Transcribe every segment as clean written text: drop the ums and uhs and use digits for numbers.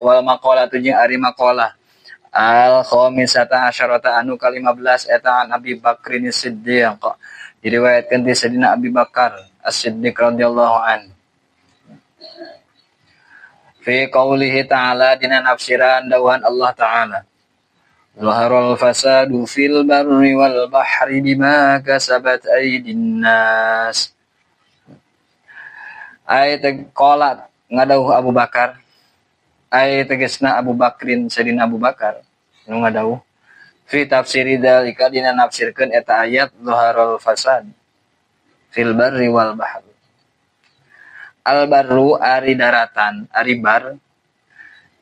Wal maqalatu jeung ari maqalah al khamisata asyarata anu ka-15 eta an Abi Bakrin Siddiq diriwayatkeun ti Sayyidina Abi Bakar As-Siddiq radhiyallahu an fi qaulihi ta'ala dina nafsiran dawuhan Allah ta'ala zaharal fasadu fil barri wal bahri bima kasabat aydin nas. Ay qala ngadawuh Abu Bakar, ay tegasna Abu Bakrin Sayyidina Abu Bakar nu ngadawuh fi tafsiri dzalika dina nafsirkeun eta ayat zaharal fasad fil barri wal bahri. Al barru ari daratan, ari bar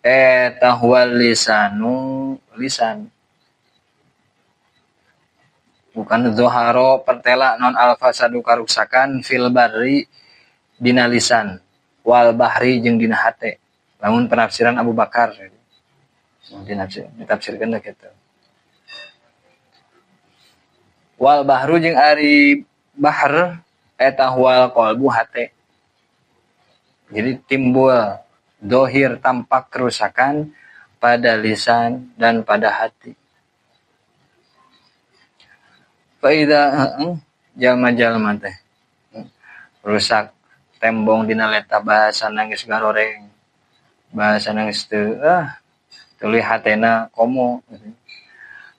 eta huwal lisanu lisan. Bukan zaharo pertela non al fasadu karuksakan fil barri dina lisan wal bahri jeung dina hate. Lamun penafsiran Abu Bakar ditafsirkeun da kitu. Wal bahru jeung ari bahr eta huwal qalbu hate. Jadi timbul dohir tampak kerusakan pada lisan dan pada hati. Faida jalma-jalma teh rusak tembong dina leta bahasa nangis garoreng, bahasa nangis teu tuluy hatena komo.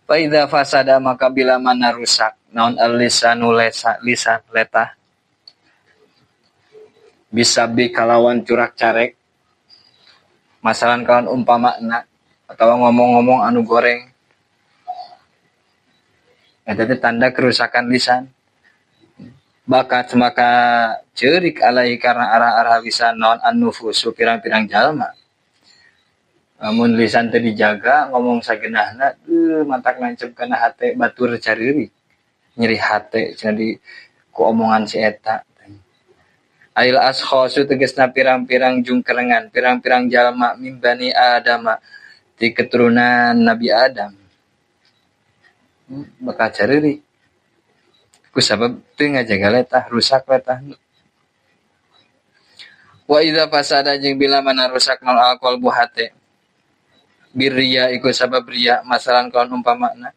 Faida fasada maka bila mana rusak naon al-lisanu lisan letah bisa bi kalawan curak carek masalan kawan umpamakna atau ngomong-ngomong anu goreng eta teh tanda kerusakan lisan. Bakat maka ceurik alai karena arah-arah lisan naon an-nufusu pirang-pirang jalma. Lamun lisan teh dijaga ngomong sagenahna mantak nancep kana hate batur careurik nyeri hate cenah di ku omongan si eta. Ail askhasu tegasna pirang-pirang jungkerengan, pirang-pirang jalma min bani Adam ti keturunan Nabi Adam. Bakal careurik. Ku sabab teu ngajaga letah, rusak letah. Wa idza fasada jeung bila mana rusak nal alqalbu hate. Birriya iku sabab riya masalan kaon umpamakna.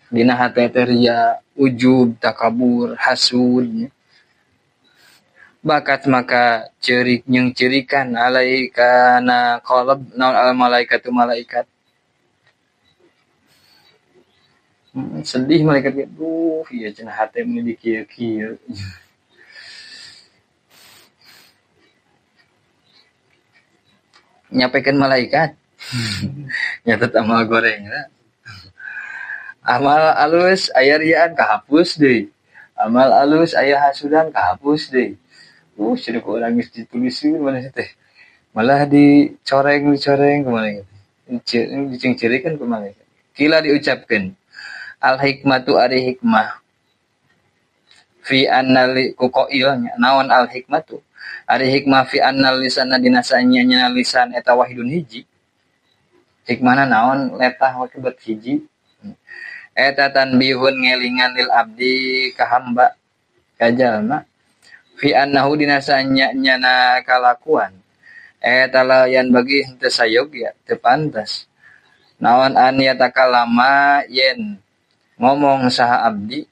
Dina hate teh riya, ujub, takabur, hasud. Bakat maka ceurik jeung cirikan alaika na qalb naon al malaikatu malaikat. Sedih malaikat ge, duh ieu cenah hate mun di kieu-kieu. Nyapekeun malaikat. Nyatet amal goreng. Amal alus aya riaan kahapus deui. Amal alus aya hasudan kahapus deui. Cenah ku urang geus dituliskeun mana teh. Malah dicoreng-dicoreng kumaha gitu. Dicengcirikeun ku malaikat. Kila diucapkeun al hikmatu ari hikmah fi annali ku qail naon al hikmatu ari hikmah fi annal lisana dina sanya lisan eta wahidun hiji. Hikmahna naon letah wakibat hiji eta tanbihun ngelingan lil abdi ka hamba ka jalma fi annahu dina sanya nyana kalakuan eta layan bagi henteu sayogya teu pantas naon an yatakalama yen ngomong saha abdi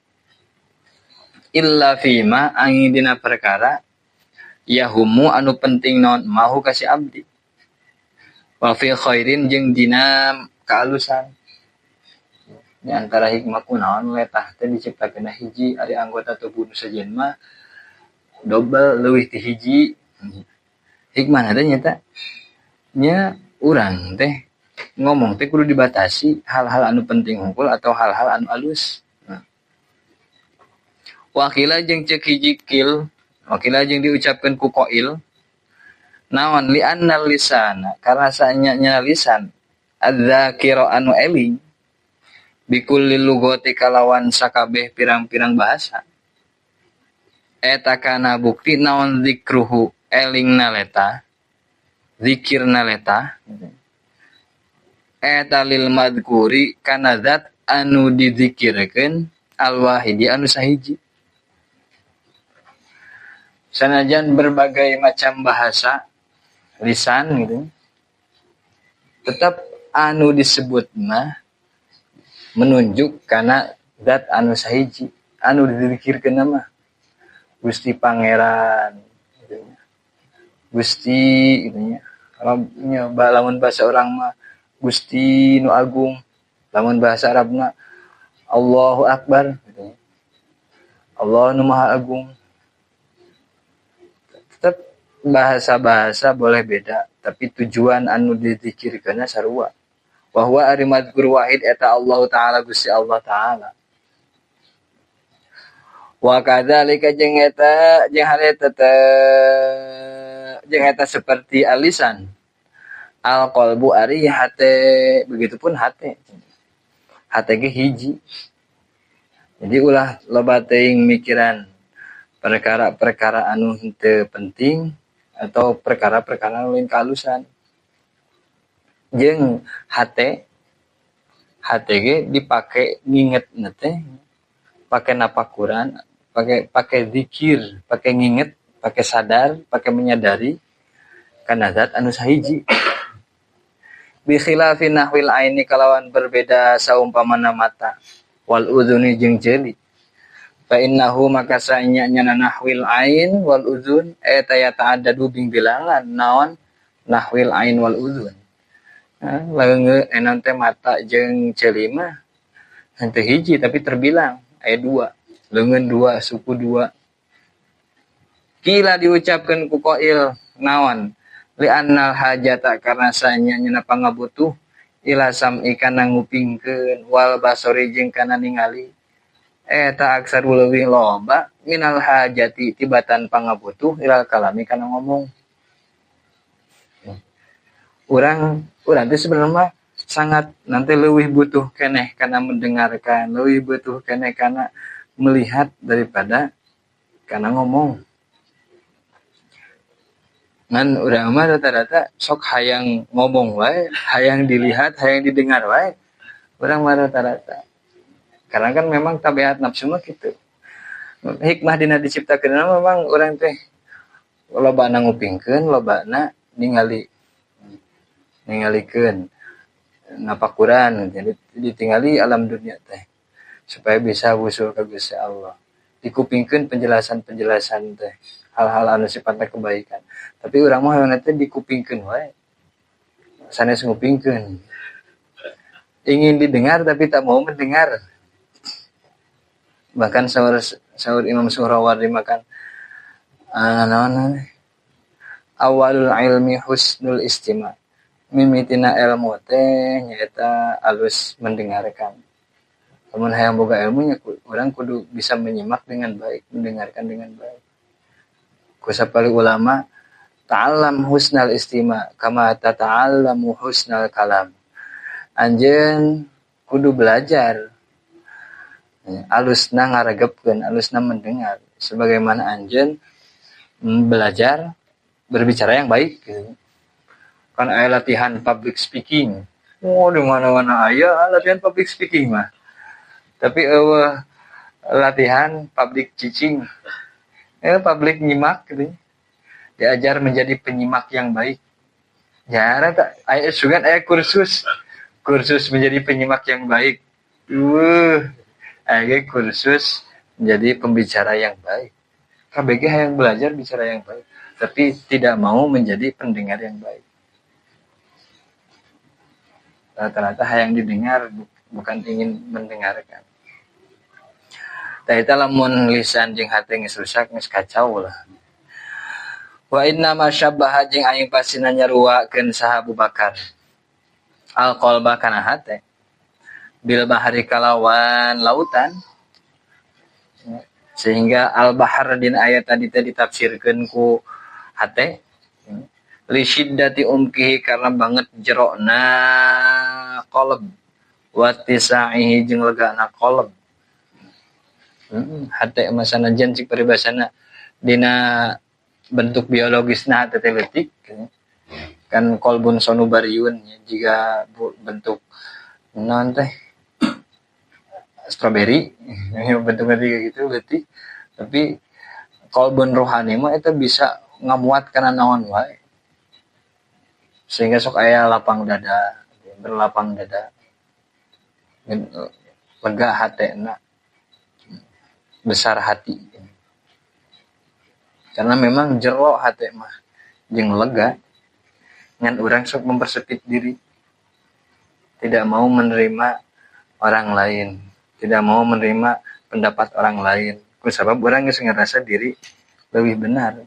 illa fima angin dina perkara yahumu anu penting naon mahu kasih abdi wa fi khairin jeung dina kaalusan. Di antara hikmah kunaon letah teh diciptakeun hiji ari anggota tubuh nu sejen mah dobel leuwih ti hiji. Hikmah teh nyata nya urang teh ngomong teh kudu dibatasi hal-hal anu penting hungkul atau hal-hal anu alus. Nah. Wakila jeung ceuk hiji kil, wakila jeung diucapkeun ku qail naon li annal lisana karena sanya lisan adzakira anu eling bikulli lugati kalawan sakabeh pirang-pirang bahasa eta kana bukti naon zikruhu elingna leta zikirna leta eta lil madhkuri kana zat anu dizikirkeun alwahidi anu sahiji. Sanajan berbagai macam bahasa Lisan gitu. Tetap anu disebut mah menunjuk karena zat anu sahiji anu didikirkeun mah Gusti Pangeran gitu. Gusti gitu nya. Nya lamun bahasa orang mah Gusti nu agung, lamun bahasa Arabna Allahu Akbar gitu. Allah nu Maha Agung. Tetap bahasa-bahasa boleh beda, tapi tujuan anu didikirkeunna sarua. Wa huwa ari madzkur wahid eta Allah Ta'ala Gusti Allah Ta'ala. Wa kadzalika jeung eta jeung hal eta jeung eta seperti alisan al qalbu ari hate, begitupun hate. Hate ge hiji. Jadi ulah loba teuing mikiran perkara-perkara anu henteu penting atau perkara-perkara anu lain kahalusan. Jeung hate, hate ge dipake ngingetna teh, pake napakuran, pake zikir, pake nginget, pake sadar, pake menyadari kana zat anu sahiji. Bi khilafi nahwil aini kalawan berbeda saumpamana mata wal udhuni jeung ceuli. Fa innahu maka saenya nyana nahwil ain wal udhun eta ya ta'addadu bing bilangan naon nahwil ain wal udhun. Nah, leungeun enan teh mata jeung ceuli mah henteu hiji tapi terbilang aya dua, leungeun dua, suku dua. Kila diucapkeun ku qail naon li annal hajata karena saenya nyana pangabutuh ila sam'i kana ngupingkeun wal basori jeung kana ningali eta aksaru leuwih loba minal hajati tibatan pangabutuh ilal kalami kana ngomong. Urang teh sebenarnya sangat nanti leuwih butuh keneh kana mendengarkan, leuwih butuh keneh kana melihat daripada kana ngomong. Ngan urang mah rata-rata sok hayang ngomong wae, hayang dilihat, hayang didengar wae. Urang mah rata-rata. Karena kan memang tabiat nafsu mah kitu. Hikmah dina diciptakeun memang urang teh lobana ngupingkeun, lobana ningali. Ningalikeun napakuran, jadi ditingali alam dunia teh supaya bisa wusul ka Gusti Allah. Dikupingkeun penjelasan-penjelasan teh, hal-hal anu sifatna kebaikan. Tapi urang mah hayang teh dikupingkeun wae. Sanes ngupingkeun. Ingin didengar tapi tak mau mendengar. Bahkan saur Imam Suhrawardi makan naon awalul ilmi husnul istima. Mimitina ilmu teh nyaeta alus mendengarkan. Lamun hayang boga ilmu nya urang kudu bisa menyimak dengan baik, mendengarkan dengan baik. Ku sapali ulama ta'allam husnal istima kama tata'allamu husnal kalam. Anjeun kudu belajar alusna ngaregepkeun, alusna mendengar sebagaimana anjeun belajar berbicara yang baik gitu. Kan aya latihan public speaking. Oh, di mana-mana aya latihan public speaking mah. Tapi eueuh latihan public teaching. Public nyimak gitu. Diajar menjadi penyimak yang baik. Jarang tak aya sugan aya kursus. Kursus menjadi penyimak yang baik. Aya kursus menjadi pembicara yang baik. KBG hayang belajar bicara yang baik, tapi tidak mau menjadi pendengar yang baik. Rata-rata hayang didengar bukan ingin mendengarkan. Tah eta lamun lisan jeung hate geus rusak geus kacau lah. Wa inna ma syabbaha jeung aing pasina nyaruakeun saha Abu Bakar. Al qalba kana hate bil bahari kalawan lautan. Sehingga al bahar dina ayat tadi teh ditafsirkeun ku hate. Li syiddati umkihi karena banget jerokna qalb wa tisa'ihi jeung legana qalb. Hate mah sanajan cik paribasana dina bentuk biologisna hate teh leutik kan qalbun sonubariun jika bentuk naon teh strawberry bentuknya tiga gitu leutik, tapi qalbun rohani mah itu bisa ngamuat kana naon wae. Sehingga sok aya lapang dada, berlapang dada, lega hatena, besar hati. Karena memang jero hate mah jeung lega, ngan urang sok mempersempit diri, tidak mau menerima orang lain, tidak mau menerima pendapat orang lain. Kusabab urang geus ngerasa diri lebih benar.